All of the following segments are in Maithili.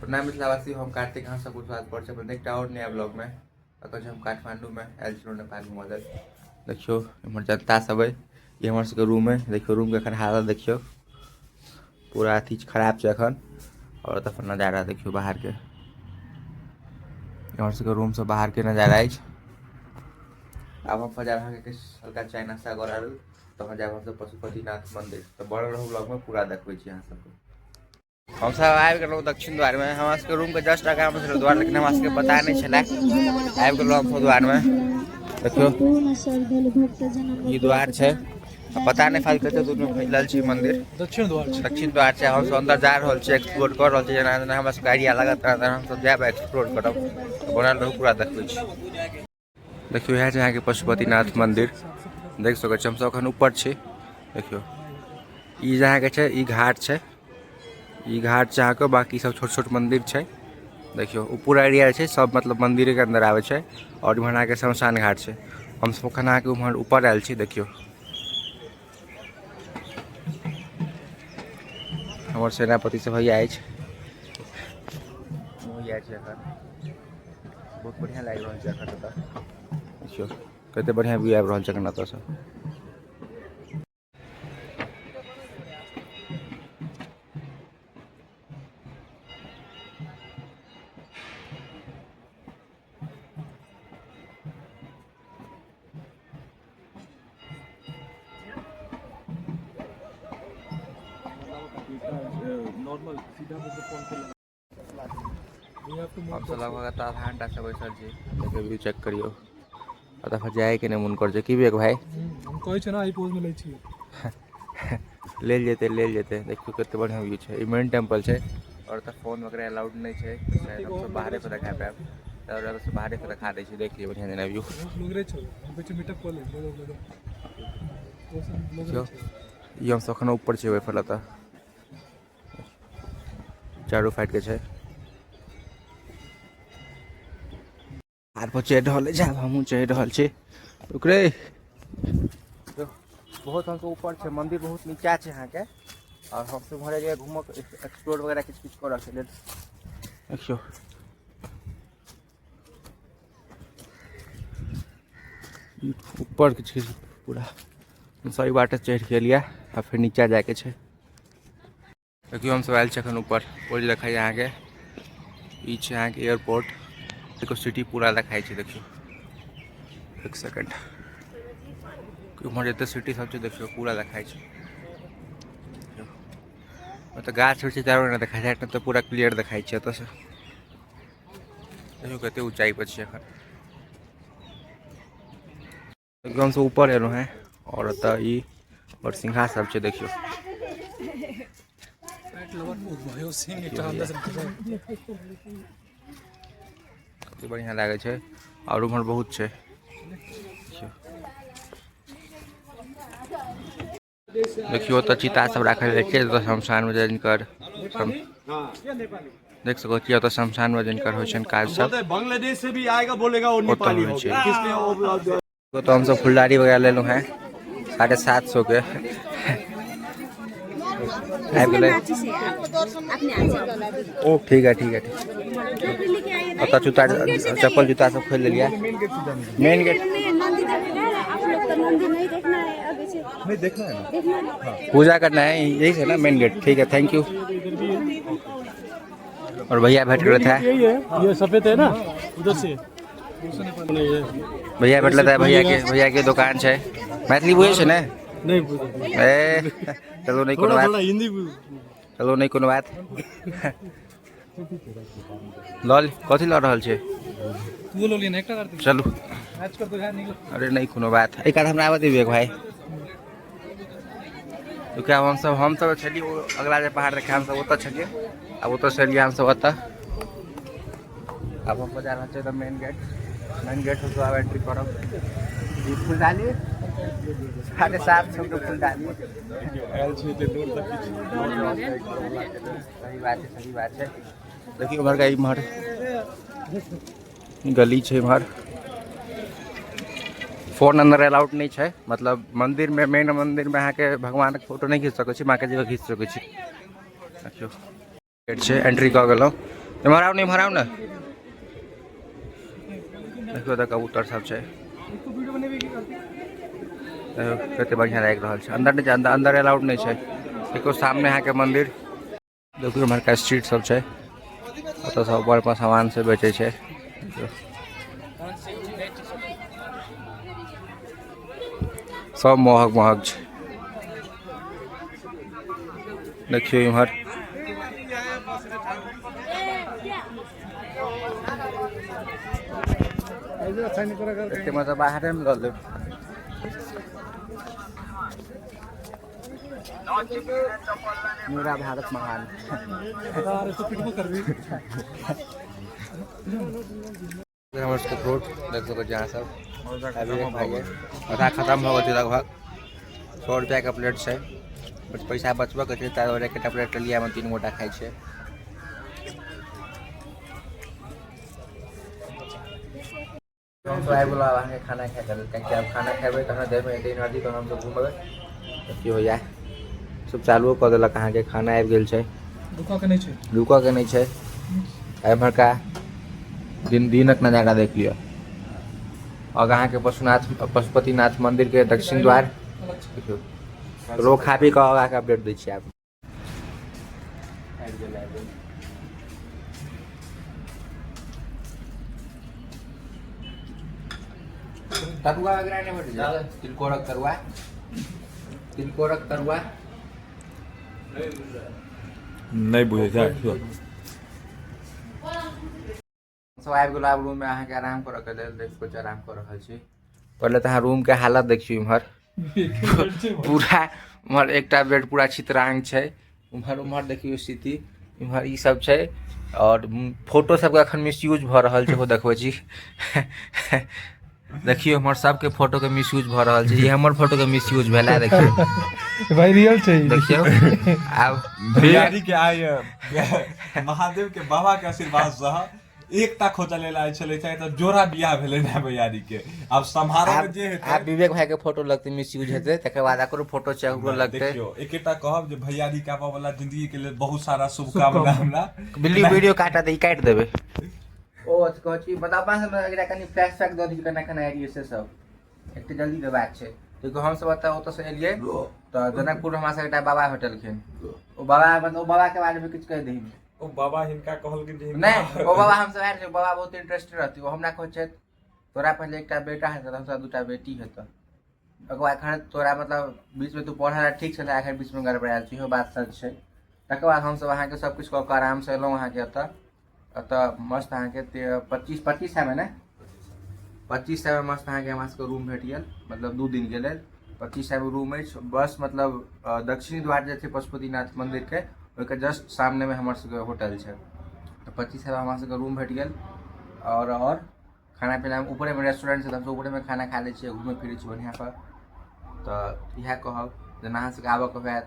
प्रणाम मिथिलावासी, हम कार्तिक, अहाँ सबके स्वागत करै छी अपन एकटा आओर नया ब्लॉगमे। एखन छी हम काठमाण्डूमे, आयल छलहुँ नेपाल घूमऽ लेल। देखियौ एम्हर जनता सब अइ। ई हमर सबके रूम अइ। देखियौ रूमके एखन हालत देखियौ, पूरा अथी खराब छै एखन। आओर एतऽ नजारा देखियौ बाहरके, हमर सबके रूमसँ बाहरके नजारा अछि। आब हम जा अहाँके किछु हल्का चाय नाश्ता करा लेल, तहन जायब हमसब पशुपतिनाथ मन्दिर। तऽ बनल रहू ब्लॉगमे, पूरा देखबै छी अहाँ सबके। हमसब आबि गेलहुँ दक्षिण द्वारमे। हमरा सबके रूमके जस्ट आगाँमे छलै द्वार, लेकिन हमरा सबके पता नहि छलै। आबि गेलहुँ हमसब द्वारमे। देखियौ ई द्वार छै, आ पता नहि फाल कते दूरमे फैलल छै मंदिर। दक्षिण द्वार छै, दक्षिण द्वार छै। हमसब अंदर जा रहल छी, एक्सप्लोर कऽ रहल छी। जेना जेना हमरा सबके आइडिया लागत तेना तेना हमसब जायब, एक्सप्लोर करब। बनल रहू, पूरा देखबै छी। देखियौ इएह छै अहाँके पशुपतिनाथ मंदिर, देख सकै छी। हमसब एखन ऊपर छी। देखियौ ई जे अहाँके छै, ई घाट छै, ई घाट छै अहाँके। बाकी सब छोट छोट मंदिर छै। देखियौ ओ पूरा एरिया छै, सब मतलब मंदिरेके अंदर आबै छै। आओर इम्हर अहाँके शमशान घाट छै। हमसब एखन अहाँके उम्हर ऊपर आयल छी। देखियौ हमर सेनापति सब भैया अछि, भैया छै। एखन बहुत बढ़िआँ लागि रहल छै एखन एतऽ। देखियौ कते बढ़िआँ व्यू आबि रहल छै एखन एतऽसँ। नॉर्मल सीधा फोन पे। हमसब लगभग एतऽ आधा घंटा से बैसल छी। देखियौ व्यू चेक करियौ, एतऽ जायके नहि मन करै छै। की विवेक भाई? हम कहै छियै ना, एहि पोज मे लै छी। लेल जेतै, लेल जेतै। देखियौ कते बढ़िआँ व्यू छै। ई मेन टेम्पल छै आओर एतऽ फोन वगैरह अलाउड नहि छै, शायद हमसब बाहरे पर देखा पायब। तऽ बाहरे पर देखा दै छी, देख लियौ बढ़िआँ जेना व्यू। बहुत लोग रहै छौ, हम कहै छी मीटअप कऽ ले। बोलो बोलो, ओ सब लोग रहै छै। ई हमसब एखन ऊपर छी, ओहि पर एतऽ चारू फाइट के छै। हाथ पर चढ़ि रहल अछि, आब हमहूँ चढ़ि रहल छी। ओकरे बहुत हमसब ऊपर छै, मंदिर बहुत नीचा छै अहाँके। आओर हमसब उम्हर एरिया घूमऽ, एक्सप्लोर वगैरह किछु किछु करऽ के लेल। देखियौ ऊपर किछु किछु पूरा सही बाटे चढ़ि गेलियै आ फेर नीचा जायके छै। देखियौ हमसब आयल छी एखन ऊपर। ओ जे देखाइए अहाँके, ई छै अहाँके एयरपोर्ट। देखियौ सिटी पूरा देखाइ छै। देखियौ एक सेकंड, उम्हर जते सिटी सब छै देखियौ पूरा देखाइ छै। ओतऽ गाछ वृक्ष चारू नहि देखाइ छै, तऽ पूरा क्लियर देखाइ छै एतऽसँ। देखियौ कते ऊँचाइ पर छी एखन। देखियौ हमसब ऊपर एलहुँ हेँ आओर एतऽ ई बरसिंघा सब छै। देखियौ कते बढ़िआँ लागै छै। आओर उम्हर बहुत छै। देखियौ ओतऽ चिता सब राखल जाइ छै, ओतऽ शमशानमे जिनकर, देख सकै छियै, ओतऽ शमशानमे जिनकर होइ छनि काज सब। बांग्लादेश से भी आएगा, बोलेगा वो ओतऽ नेपाली होइ हो छै। गया। किसने वो तो हमसब फुलडारी वगैरह लेलहुँ हेँ 750 के आबि गेलै। ओ ठीक है, ठीक है, ठीक। ओतऽ जूता चप्पल जूता सब खोलि लेलियै। मेन गेट नहीं देखना है ना। पूजा करना है, यही से ना मेन गेट। ठीक है, thank you. और भैया भेट गेल था। यही है, ये सफेद है ना, उधर से नहीं है। भैया भेटल था। भैया के दुकान छै। मैथिली बुझै छै ने? नहीं बुझे। ए चलो, नहीं कोनो थोड़ा बात। थोड़ा हिंदी। चलो, नहीं कोनो बात। लऽ कथी लऽ रहल छै? तू लो लिया एकटा कार्तिक। चलू। मैच कर दो यार, निकलो। अरे नहीं कोनो बात, एहि कात हमरा आबऽ दियौ भाई। तो क्या हमसब छलियै ओ अगला जे पहाड़ देखा, हमसब ओतऽ छलियै। आब ओतऽ से एलियै हमसब ओतऽ। आब हम जा रहल छियै तऽ मेन गेट, मेन गेट से आब एंट्री करब। ई फुलडाली 750 के फुलडाली। आयल छी एते दूर तक किछु सही बात छै, सही बात छै। देखियौ उम्हर का, इम्हर गली छै। इम्हर फोन अंदर अलाउड नहि छै, मतलब मंदिर में, मेन मंदिर में अहाँके भगवानके फोटो नहि खींच सकै छी, बाँकी जगह खींच सकै छी। देखियौ गेट छै, एंट्री कऽ गेलहुँ। एम्हर आउ ने, एम्हर आउ ने। देखियौ तऽ कबूतर सब छै। देखियौ कते बढ़िआँ लागि रहल छै। अंदर नहि छै, अंदर अंदर अलाउड नहि छै। देखियौ सामने अहाँके मंदिर। देखियौ एम्हरका स्ट्रीट सब छै, ओतऽ सब ऊपर पर सामान सब बेचै छै। सब महग महग छै। देखियौ इम्हर एते मतलब बाहरे मे लऽ लेब। मेरा भारत महान। हमर सबके फ्रूट देख सकै छी अहाँ सब। अभी भाई आधा खत्म भऽ गेल छै लगभग। 100 रुपया के प्लेट छै, बस पैसा बचबऽ के छै, ताहि दुआरे एकटा प्लेट लेलियै, एहिमे 3 गोटा खाइ छै। हमसब आबि गेलहुँ आब अहाँके खाना खाइके लेल, कियाकि आब खाना खेबै तहन देहमे एतै एनर्जी, तहन हमसब घुमबै। तऽ की होइया सब चालुओ कऽ देलक अहाँके, खाना आबि गेल छै। रुकऽ के नहि छै, रुकऽ के नहि छै। एम्हरका दिनक नजारा देख लिअ। आगाँ अहाँके पशुपतिनाथ मंदिर के दक्षिण द्वार। देखियौ रो खा पी कऽ अहाँके अपडेट दै छी। आब आबि गेल, आबि गेल। तरुआ वगैरह नहि भेटै छै? तिलकोरक तरुआ, तिलकोरक तरुआ नहि बुझै छै। सब आबि गेल आब रूममे अहाँके आराम करऽ के लेल। देख कुछ आराम कऽ रहल छी। पहिले तऽ अहाँ रूमके हालत देखियौ। इम्हर पूरा उम्हर एकटा बेड पूरा छितरांग छै। उम्हर उम्हर देखियौ स्थिति, इम्हर ई सब छै। और फोटो सबके अखन मिसयूज भऽ रहल छै, ओ देखबै छी। देखियौ हमर सबके फोटो के मिसयूज भऽ रहल छै। ई हमर फोटो के मिसयूज भेला, देखियौ भाई रियल छै। देखियौ आब बिहारी के आइ महादेव के बाबा के आशीर्वाद सँ एकटा खोजऽ लेल आयल छलै, तऽ जोड़ा बियाह भेलै ने भैयारी के। आब समारोह में जे हेतै, आब विवेक भाई के फोटो लगतै, मिसयूज हेतै, तकर बाद एकरो फोटो छै, ओकरो लगतै। देखियौ एकेटा कहब जे भैयारी के आबऽ वाला जिंदगी के लेल बहुत सारा शुभकामना हमरा। बिल्ली वीडियो काटा दे, काटि देबै। ओ अथी कहै छी, मतलब अपना सब एकरा कनि फ्लैशबैक दऽ दियौ, केना केना एलियै से सब एकटा जल्दी देबाक छै। देखियौ हमसब एतऽ ओतऽसँ एलियै तऽ जनकपुर हमरा सबके एकटा बाबा भेटलखिन। ओ बाबा मतलब ओ बाबा के बारे मे किछु कहि दही। ओ बाबा हिनका कहलखिन जे नहि, ओ बाबा हमसब आयल छै, बाबा बहुत इंटरेस्टेड रहती। ओ हमरा कहै छथि तोरा पहिले एकटा बेटा हेतौ, हमसब दूटा बेटी हेतौ। ओकर बाद एखन तोरा मतलब बीचमे तू पढ़ऽ ला ठीक छलै, एखन बीचमे गड़बड़ायल छी, इहो बात सच छै। तकर बाद हमसब अहाँके सब किछु कऽ कऽ आरामसँ एलहुँ अहाँके एतऽ। एतऽ मस्त अहाँके पच्चीस सएमे ने, 25 सएमे मस्त अहाँके हमरा सबके रूम भेट गेल, मतलब 2 दिनके लेल 25 सएमे रूम अछि। बस मतलब दक्षिणी द्वार जे छै पशुपतिनाथ मन्दिरके, ओहिके जस्ट सामनेमे हमर सबके होटल छै। तऽ 25 सएमे हमरा सबके रूम भेट गेल। और खाना पीना ऊपरेमे रेस्टोरेंट छै, तऽ हमसब ऊपरेमे खाना खा लै छियै, घुमै फिरै छी बढ़िआँसँ। तऽ इएह कहब जेना अहाँ सबके आबऽके होयत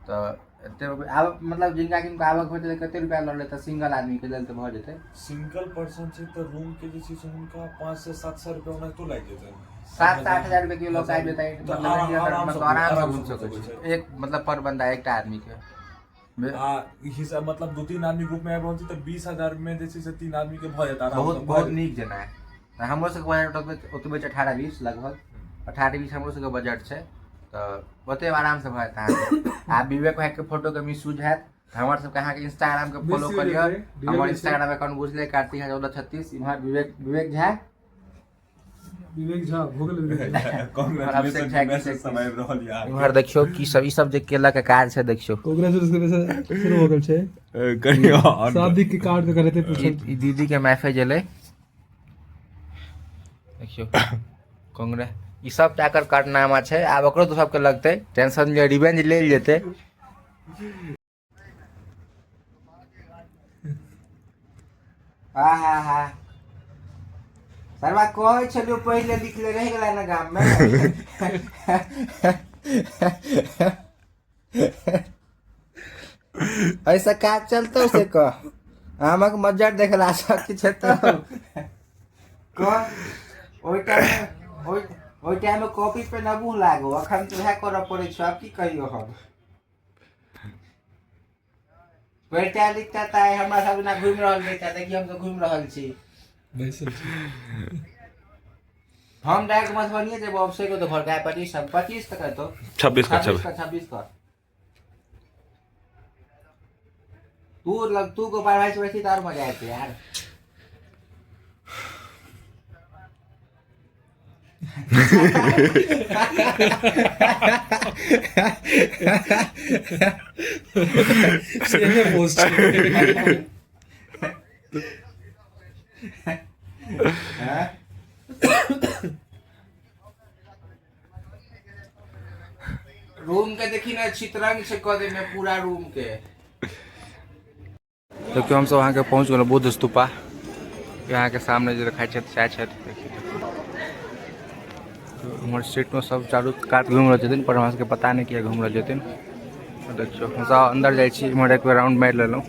तऽ एते रुपैआ आब मतलब जिनका किनका आबऽके होतै तऽ कते रुपैआ लऽ लेतै सिंगल आदमीके लेल तऽ भऽ जेतै? सिंगल पर्सन छै तऽ रूम के जे छै से हुनका 5 से 700 रुपया ओनाहितो लागि जेतै। 7 से 8 हजार रुपया किलो लऽ कऽ आबि जेतै, तऽ मतलब आराम मतलब से आराम से आराम घुमि से सकै घुमि छै सकै। एक मतलब पर बंदा एकटा आदमी के आ हिसाब मतलब 2-3 आदमी ग्रुप में आबि रहल छी तऽ 20,000 में जे छै से 3 आदमी के भऽ जेतै आराम बहुत से। बहुत नीक जेना है। हमरो सबके बजट ओतबे छै, 18-20 लगभग, 18-20 हमरो सबके बजट छै, तऽ ओते आराम से भऽ जेतै अहाँके। आ विवेक भाई के फोटो के मिसयूज हैत तऽ हमर सबके अहाँके इंस्टाग्राम के फॉलो Misuse कऽ लिअ। हेतै, real हमर छै। इंस्टाग्राम अकाउंट बुझले, कार्तिक झा 1436। इम्हर विवेक झा, विवेक झा भऽ गेल, विवेक झा। कांग्रेचुलेशन के मैसेज सब आबि रहल यऽ। इम्हर देखियौ की सब ई सब जे केलक के काज छै, देखियौ। कांग्रेचुलेशन के मैसेज शुरू हो गेल छै। करियौ। शादी के कार्ड के करे पूछल। ई दीदी के मैसेज एलै, देखियौ कांग्रेस ई सब टा एकर कारनामा छै। आब ओकरो तऽ सबके लगतै टेंशन जे रिवेंज लेल जेतै। हा हा हा सरवा कहै छलियौ पहिले लिखले रहि गेलै ने गाम मे। ऐसा काज चलतौ से कह, आमक मज्जर देखला सब किछु हेतौ कह। ओहि टाइम ओहि टाइम मे कॉपी पे नबूह लागो, अखन तऽ उएह करऽ पड़ै छै। आब की कहियौ हम। पढ़िते लिखते तऽ आइ हमरा सब जेना घुमि रहल रहिता। देखियौ, हम सब घुमि रहल छी। बैसल छी। हम डायरेक्ट मधुबनिये जेबो। अभिषेक तो घर का 25, 25 तक तो 26 का। 26 का, 26 का। तू लग तू गोपाल भाई से बैठी तो और मजा आते यार। सेमे पोस्ट छै। हैं? रूम के देखी ना, चित्रंग से कऽ देने पूरा रूम के। देखियौ, हमसब अहाँके पहुँच गेलहुँ बुद्ध स्तूपा। अहाँके सामने जे देखाइ छथि सएह छथि। देखियौ, उम्हर सीटमे सब चारू कात घुमि रहल छथिन, पर हमरा सबके पता नहि किया घुमि रहल छथिन। देखियौ, हमसब अन्दर जाइ छी। इम्हर एक बेर राउंड मारि लेलहुँ।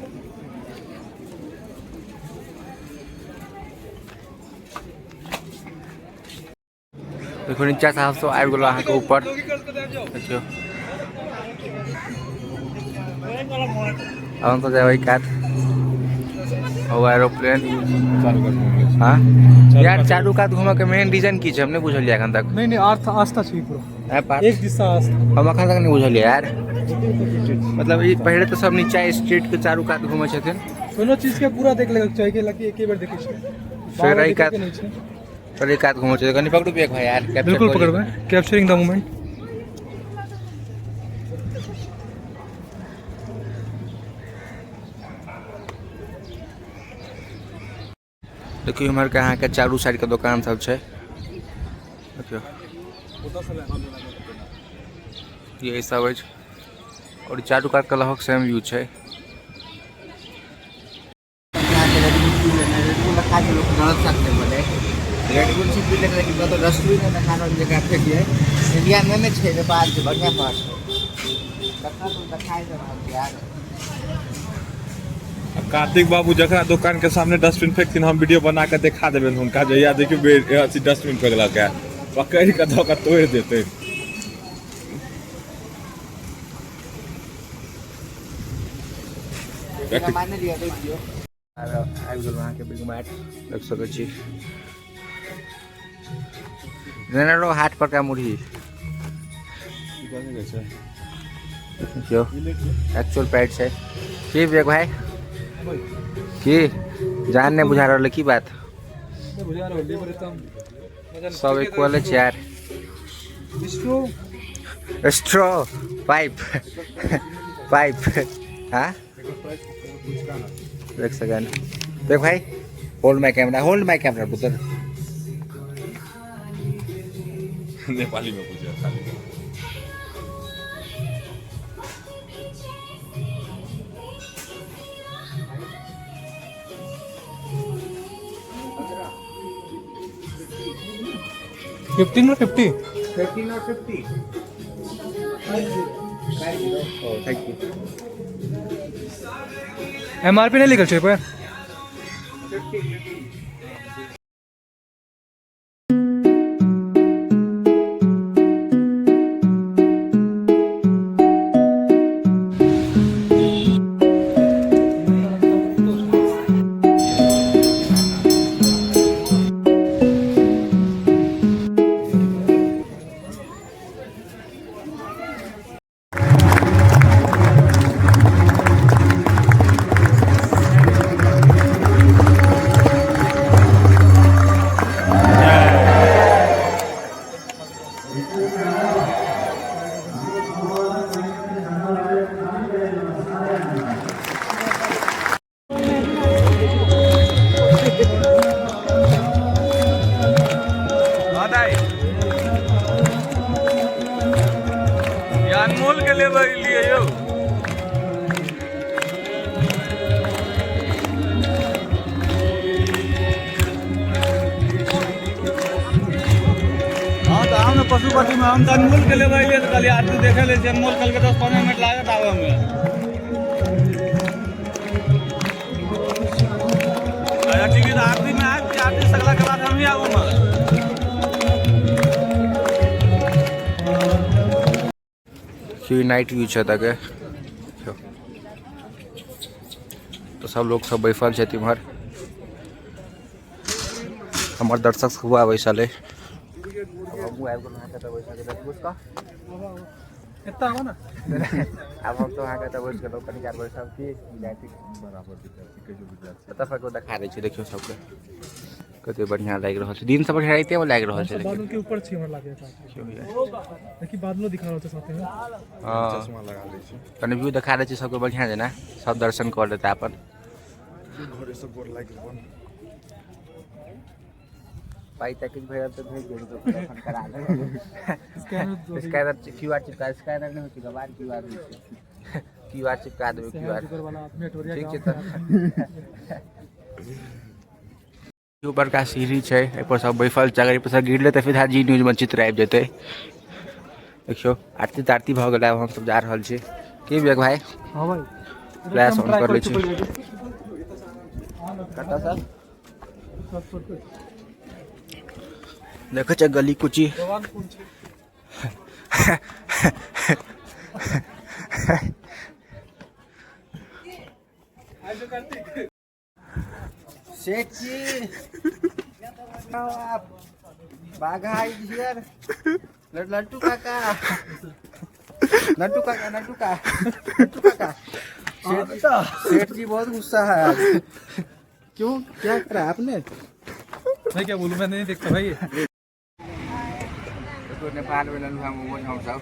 देखो, नीचा से हमसब आबि गेलहुँ अहाँके ऊपर। देखियौ, अब हमसब जेबै कात। ओ एरोप्लेन। हाँ यार, चारू कात घूमऽ के मेन रीजन की छै, हम नहि बुझलियै एखन तक। नहीं, आस्था, आस्था छै पूरा। है पार्थ? एक दिशा आस्था। हम एखन तक नहि बुझलियै यार। मतलब ई पहिले तऽ सब नीचा स्ट्रीट के चारू कात घूमै छथिन। कोनो चीज के पूरा देख लेबाक चाही, कि एके बेर देखै छै। फेर एहि कात के नहीं छै। फेर एहि कात घूमै छथिन। कनि पकड़ू एक भाई यार, capture बिल्कुल। कऽ लिअ। पकड़बै, कैप्चरिंग द मोमेंट। देखियौ, इम्हर के अहाँके चारू साइड के दोकान सब छै। देखियौ, यही सब अछि और चारू कात के लगभग सेम व्यू छै। रेडबुल से पी लेकिन कतौ डस्टबिन मे देखा रहल जगह फेकिए। इंडिया में नहि छै, नेपाल छै। बढ़िया शहर छै। कतना तो देखाई दे रहल छै यार। कार्तिक बाबू जकरा दुकान के सामने डस्टबिन फेंकथिन, हम वीडियो बना के देखा देबनि हुनका। जहिया देखियौ अथी डस्टबिन फेकलक है, पकड़ि कऽ धऽ कऽ तोड़ि देतै। माने लिअ, देख लियौ। आबि गेलहुँ अहाँके बिग मार्ट। देख सकै छी, जेनरल हाट पर का मुरही। देखियौ, एक्चुअल प्राइस छै। की विवेक भाई, की जान नहि बुझा रहल है, की बात? बुझा रहल पर एकदम। सब इक्वल छै यार। Straw. Straw, pipe, pipe. हाँ, एक सेकंड। देख भाई, hold my camera, hold my camera पुत्र। नेपाली में पूछे खाली। 15 और 50। 15 और 50। Thank you. एमआरपी नहीं लिखल छै पर। अनमोल के लेबै लिए यौ। हाँ, तऽ आउ ने पशुपतिमे। हम तऽ अनमोल के लेबै अयलियै तऽ कहलियै आरती देखै लै छियै। अनमोल कहलकै 10-15 मिनट लागत आबऽमे। अच्छा ठीक है, तऽ आरतीमे आबि, आरती सकलाके बाद हमही आबू उम्हर। की नाइट व्यू छै एतऽके। देखियौ। सब लोग सब बैसल छथि इम्हर। हमर दर्शक सब बैसल अइ। हमहूँ आबि गेलहुँ अहाँके तऽ बैसल छी। देखबू। एतऽ आबो ने। आब हम तऽ अहाँके तऽ बैस गेलहुँ, कनी काल बैसब की जाइ छी। बराबर विद्यार्थी, कहियो विद्यार्थी। एतऽ सबके देखा दै छी। देखियौ सबके कते बढ़िआँ लागि रहल छै। दिन सब बढ़िआँ, रातिमे लागि रहल छै। हमसब लेकिन बादल के ऊपर छी हमरा लागे। देखी, बादलो दिखा रहल छै साथे में। हँ। चश्मा लगा लै छी। कनि व्यू देखा दै छी सबके बढ़िआँ जेना, सब दर्शन कऽ लेतै अपन। घरे से गोर लागि गेल। पाइ तऽ किछु भेटल तऽ भेज देब, तऽ करा लेब। स्कैनर। स्कैनर, क्यूआर चिपका, स्कैनर नहि होइ छै गवार, क्यूआर होइ छै। क्यूआर चिपका देबै, क्यूआर। जुगर वाला आदमी, अटोरिया। ठीक छै। गाँव तऽ यो बड़का सीढ़ी छै, एहिपर सब बैसल छै। अगर एहिपर से गिरले तऽ सीधा जी न्यूजमे चित्र आबि जेतै। देखियौ, आरती तारती भऽ गेलै, आब हमसब जा रहल छी। की विवेक भाई? हाँ भाई। फ्लैश ऑन कर लै छी। कतऽ सर? देखै छै गली कुची। जवान कोन छै? सेठ जी, आप बाघा is here. Laddu काका, लड्डू काका, लड्डू का, लड्डू काका। सेठ, सेठ जी बहुत गुस्सा है आज। क्यों, क्या करा आपने? मैं क्या बोलूं, मैं नहीं देखता भाई। देखियौ, नेपाल में लेलहुँ मोमोज हमसब।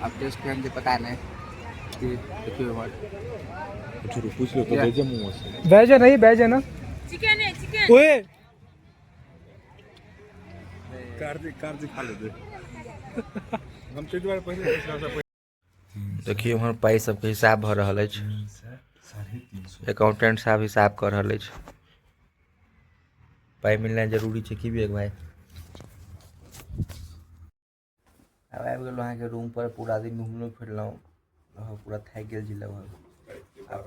अब टेस्ट केहन छै पता नहि। कि देखियौ इम्हर। पूछ लो तो भेजे मुँह से। वेज है? नहीं, वेज है ना? चिकन है, चिकन। ओए। कार्तिक, कार्तिक खा लेते हम ताहि दुआरे पहिले। देखियौ, इम्हर पाइ सबके हिसाब भऽ रहल अछि। 350। अकाउंटेंट साहब हिसाब कऽ रहल अछि। पाइ मिलनाइ जरूरी छै की विवेक भाई? आब आबि गेलहुँ अहाँके रूम पर। पूरा दिन घुमलहुँ फिरलहुँ, पूरा थाकि गेल छी लगभग। आब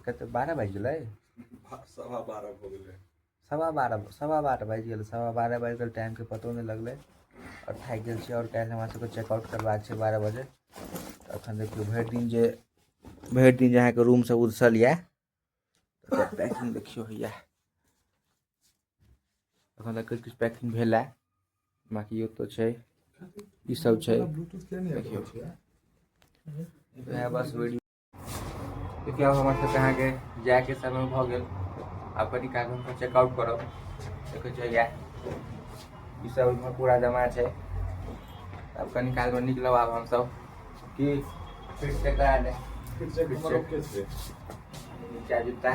कते, 12 बाजि गेलै? 12:15 भऽ गेलै। 12:15, 12:15 बाजि गेल। 12:15 बाजि गेल, टाइमके पतो नहि लगलै आओर थाकि गेल छी। आओर काल्हि हमरा सबके चेकआउट करबाक छै 12 बजे। तऽ एखन देखियौ, भरि दिन जे अहाँके रूम सब उधसल यऽ, तकर पैकिंग देखियौ हैया। एखन तक किछु किछु पैकिंग भेल है, बाकी ओतऽ छै, ई सब छै। ब्लूटूथ किया नहीं? देखियौ, वएह बस वीडियो देखियौ। आब हमर सबके अहाँके जायके समय भऽ गेल। आब कनि काल हमसब चेकआउट करब। देखै छियै, इएह ई सब इम्हर पूरा जमा छै। आब कनि कालमे निकलब। आब हमसब की फिर चेक करा ले। फिर चेक हमर ओके छै। नीचा जूता,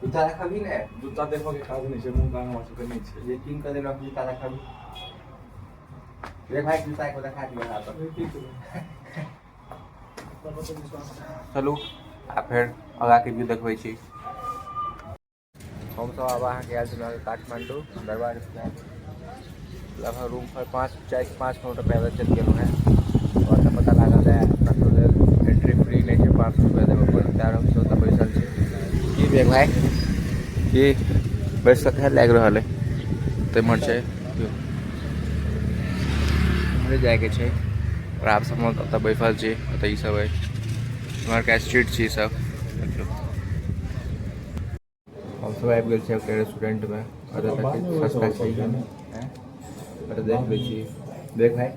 जूता रखबही ने? जूता देखऽ के काज नहि छै, मुँह कान हमरा सबके नहि छै। जे कीन कऽ देलक जूता रखबही। देख भाई, जूता को देखा दियौ यहाँ पर। चलू, आ फेर आगाँके व्यू देखबै छी हमसब। आब अहाँके आयल छलहुँ काठमाण्डू दरबार स्क्वायर। लगभग रूम पर 5, 4-5 किलोमीटर पैदल चलि गेलहुँ हेँ। आओर तऽ पता लागल रहै कतहु लेल एंट्री फ्री नहि छै, 500 रुपया देबऽ पड़त। तैं हमसब ओतऽ बैसल छी। की विवेक भाई, की बैस कऽ केहन लागि रहल अइ? तऽ इम्हर छै, इम्हरे जायके छै। आओर आब सब हम ओतऽ बैसल छी। ओतऽ ई सब अइ, इम्हरका स्ट्रीट छी ई सब। देखियौ, हमसब आबि गेल छी एकटा रेस्टोरेंटमे। एतऽ तक सस्ता छै। एतऽ देख लै छी। देख भाई,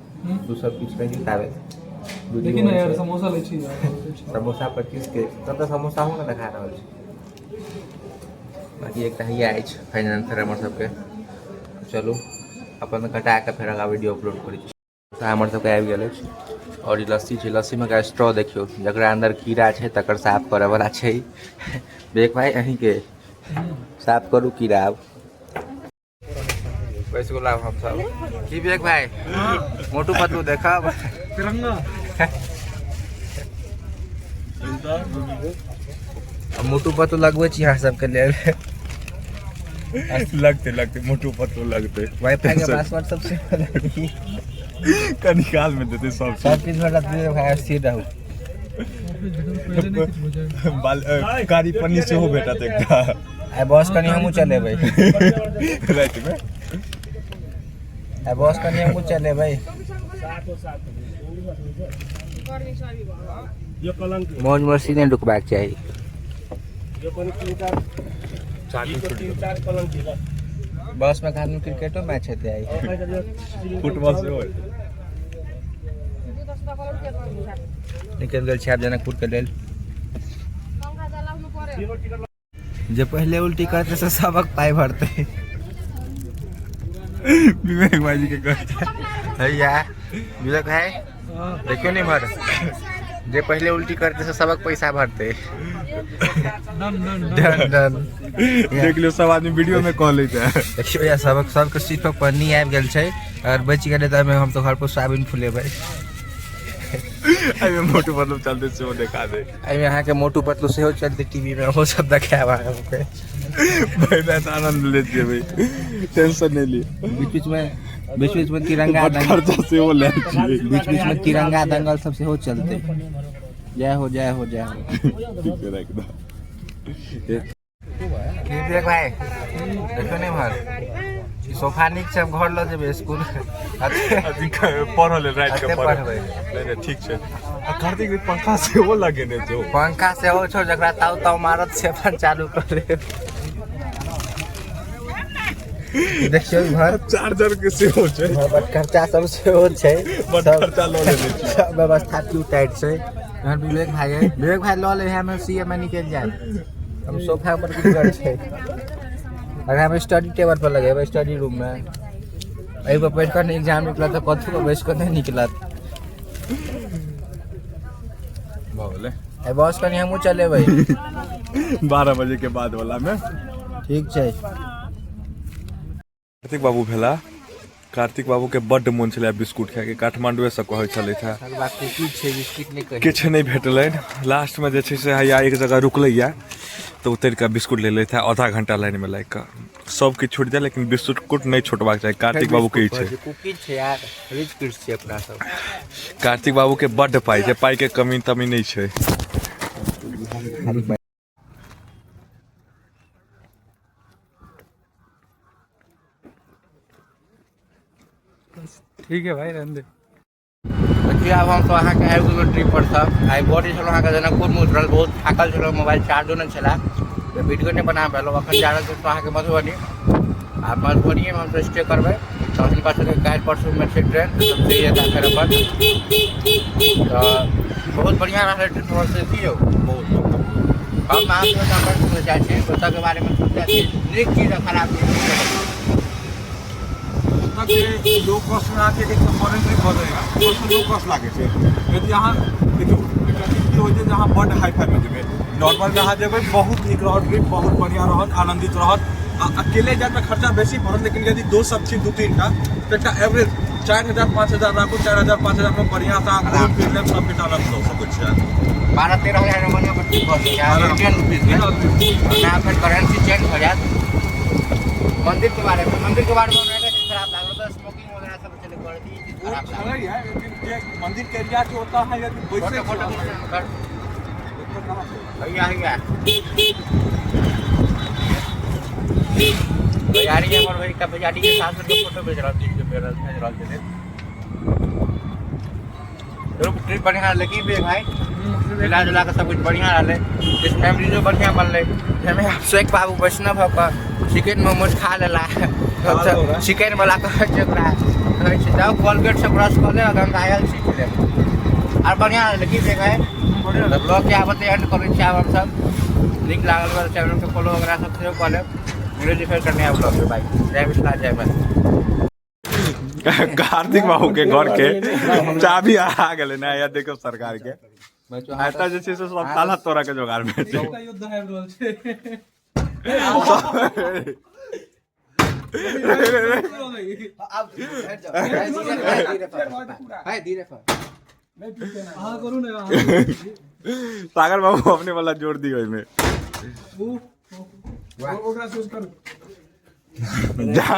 तू सब किछु कही ताबे। देखी ने यार, समोसा लै छी यार। समोसा 25 के। तब तऽ समोसा हो ने देखा रहल छी। बाकी एकटा हैया अछि फाइनेंसर हमर सबके। चलू, अपन कटा कऽ फेर आगाँ वीडियो अपलोड करै छी। समोसा हमर सबके आबि गेल अछि आओर ई लस्सी छै। लस्सीमे स्ट्रॉ देखियौ, जकरा अन्दर कीड़ा छै तकर साफ करऽवला छै। देख भाई, अहीँके साफ करू कीड़ा। आब बैस गेलहुँ आब हमसब। की विवेक भाई, मोटू पतलू देखब? तिरंगा। आ मोटू पतलू लगबै छी अहाँ सबके लेल। लगते लगते, मोटू पतलू लगते। वाईफाई के पासवर्ड सबसे कनी काल में देते सब। सब किछु भेटत विवेक भाई, स्थिर रहू। पहिले नहि किछु बुझाइ। बाल कारी पन्नी सेहो भेटत एकटा। आइ बस कनि हमहूँ चलेबै। रातिमे। आइ बस कनि हमहूँ चलेबै। मौज मस्ती नहि रुकबाक चाही। बस में खाली क्रिकेटो मैच हेतै आइ। फुटबॉल सेहो। निकलि गेल छै आब जनकपुर के लेल। जे पहिले उल्टी करतै से सबक पाइ भरतै। विवेक भाईजी के कहै छै हैया विवेक भाई देखियौ ने इम्हर, जे पहिले उल्टी करतै से सबक पैसा भरतै। Done done. देख लियौ सब आदमी वीडियो में कह लैत है। देखियौ या सबक सबके सीट पर पन्नी आबि गेल छै, अगर बचि गेलै तऽ हम तऽ घर पर सोयाबीन फुलेबै। एहिमे मोटू पतलू चलते सेहो देखा दे। एहिमे अहाँके मोटू पतलू सेहो चलतै टीवी में, ओहो सब देखायब अहाँके। पहिले तऽ आनंद ले जेबै, टेंशन नहि लिअ। बीच बीच में तिरंगा बड खर्चा सेहो लै छियै। बीच बीच में तिरंगा दंगल सब सेहो चलतै। जय हो जय हो जय हो। ठीक छै, राखि दऽ। की देख भाई, देखो ने इम्हर ई सोफा नीक छै, हम घर लऽ जेबै स्कूल। अथी पढ़ऽ लेल राति के अते पढ़बै। पढ़बै। नहि नहि ठीक छै। आ कार्तिक भी पंखा सेहो लगेने छौ। पंखा सेहो छौ, जकरा ताव ताव मारत से अपन चालू कर ले। देखियौ इम्हर चार्जर के सेहो छै। बड खर्चा सब सेहो छै। बड खर्चा लऽ लेने छी। सब व्यवस्था क्यू टाइट छै। इम्हर विवेक भाई है, विवेक भाई लऽ ले, हम सी एम में निकलि जायब। हम सोफा पर गुजर छै, अगर हम स्टडी टेबल पर लगेबै स्टडी रूम में, एहि पर बैठ कऽ एग्जाम निकलत तऽ कथू पर बैस कऽ नहि निकलत। भऽ गेलै। एहि बस कनि हमहूँ चलेबै 12 बजे के बाद वाला में। ठीक छै। कार्तिक बाबू भेला, कार्तिक बाबू के बड्ड मोन छलै बिस्कुट खायके, काठमांडुए से कहै छलथि हेँ। की छै बिस्कुट नहि कही। किछु नहि भेटलनि। लास्टमे जे छै से हैया एक जगह रुकलैया तऽ उतरि कऽ बिस्कुट ले लेलथि हेँ, आधा घंटा लाइनमे लागि कऽ। सब किछु छुटि जाय लेकिन बिस्कुट नहि छुटबाक चाही। कार्तिक बाबू के ई छै। कुकीज छै यार, रिच किड्स छै अपना सब। कार्तिक बाबू के बड्ड पाइ छै, पाइ के कमी तमी नहि छै। ठीक है भाई, रहने दे। देखियौ आब हम सब अहाँके आबि गेलहुँ ट्रिप पर सब। आइ बड़ी छलहुँ अहाँके जनकपुरमे उतरल, बहुत थाकल छलहुँ, मोबाइल चार्जो नहि छलै तऽ वीडियो नहि बना पेलहुँ। अखन जा रहल छी अहाँके मधुबनी, आ मधुबनिएमे हमसब स्टे करबै। तऽ हिनका सबके काल्हि परसूमे छै ट्रेन, सब चलि जेता फेर अपन। तऽ बहुत बढ़िआँ रहलै ट्रिप हमर सबके। की यौ बहुत हम अहाँ सबके अपन सुनऽ चाहै छी ओतऽके बारेमे, सबटा चीज नीक चीज आ खराब चीज। लो कॉस्ट में अहाँके एक फॉरेन ट्रिप भऽ जाइए, लो कॉस्ट लागै छै। यदि अहाँ देखियौ एकटा चीज की होइ छै जे अहाँ बड्ड हाई फाई मे जेबै, नॉर्मल मे अहाँ जेबै बहुत नीक रहत ट्रिप, बहुत बढ़िआँ रहत, आनन्दित रहत। आ अकेले जायमे खर्चा बेसी पड़त, लेकिन यदि दोस्त सब छी 2-3 टा तऽ एकटा एवरेज 4000 5000 राखू, 4000 5000 मे बढ़िआँ सँ अहाँ घूमि फिर लेब, सब किछु आनन्द लऽ सकै छियै। 12-13 हजार मे बढ़िआँ ट्रिप भऽ सकैए इंडियन रुपीज में। ओना फेर करेंसी चेंज भऽ जायत। मंदिर के बारे में, मंदिर के बारे में हमरा चीज खराब लागल तऽ स्मोकिंग वगैरह सब चले कर दी, चीज खराब लागल। लेकिन जे मंदिर के एरिया छै ओतऽ अहाँ यदि बैसै फोटो छी कर भैया भैया भैयारी हमर भाई का भैयारी के साथ में फोटो भेज रहल छी, भेज रहल छलै। ट्रिप बढ़िया रहलै की बे भाई? मिला जुला कऽ सब कुछ बढ़िया रहलै, किछु मेमोरीजो बढ़िया बनलै। जाहिमे अभिषेक बाबू वैष्णव भऽ कऽ चिकन मोमोज खा लेला। चिकन वाला कहै छै ओकरा, कहै छै जाउ कोलगेट से ब्रश कऽ ले, गंगायल सीख ले। आर बढ़िया रहलै की बे भाई? तऽ ब्लॉग के आब एतै एंड करै छी। आब हमसब नीक लागल तऽ चैनल के फॉलो वगैरह सब सेहो कऽ लेब। मिलै छी फेर नया ब्लॉग में। बाय, जय मिथिला जय मैथिली। कार्तिक बाबू के घर के चाभी आ गेलै ने, या देखो सरकार के एतऽ जे छै से सब ताला तोड़ा के जोगाड़ में छै। युद्ध आबि रहल छै। अहाँ करू ने। सागर बाबू अपने वाला जोड़ दियो एहिमे। ओकरा चूज करू। जा।